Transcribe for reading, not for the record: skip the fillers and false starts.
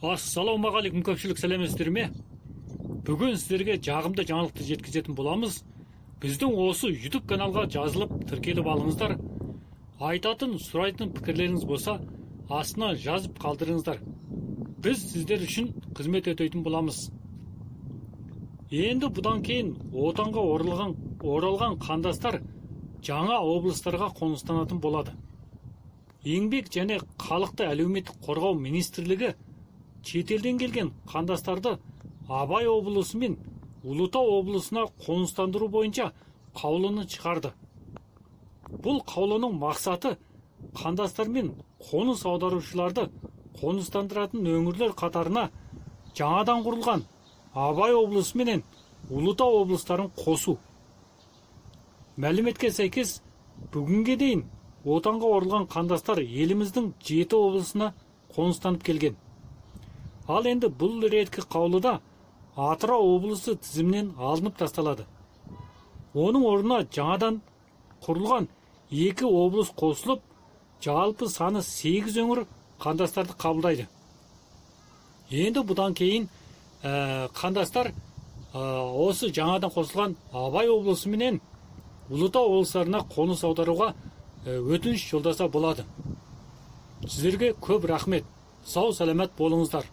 Ассалаумағалейкум, көпшілік, сәлеметсіздер ме? Бүгін сіздерге жағымды жаңалықты жеткізетін боламыз. Біздің осы YouTube каналға жазылып, тіркеліп алыңыздар. Айтатын, сұрайтын пікірлеріңіз болса, астына жазып қалдырыңыздар. Біз сіздер үшін қызмет өтейтін боламыз. Енді бұдан кейін отанға оралған қандастар жаңа облыстарға қоныстанатын болады. Еңбек және халықты әлеуметтік қорғау министрлігі шетелден келген қандастарды Абай облысы мен Ұлытау облысына қоныстандыру бойынша қаулыны шығарды. Бұл қаулының мақсаты қандастар мен қоныс аударушыларды қоныстандыратын өңірлер қатарына жаңадан құрылған Абай облысы менен Ұлытау облыстарын қосу. Мәліметке сәйкес, бүгінге дейін отанға оралған қандастар еліміздің 7 облысына қоныстанып келген. Ал енді бұл реткі қаулыда Атырау облысы тізімнен алынып тасталады. Оның орнына жаңадан құрылған 2 облыс қосылып, жалпы саны 8 өңір қандастарды қабылдайды. Енді бұдан кейін қандастар осы жаңадан қосылған Абай облысы менен Ұлытау облыстарына қоныс аударуға өтініш жолдаса болады. Сіздерге көп рахмет. Сау саламат болыңыздар.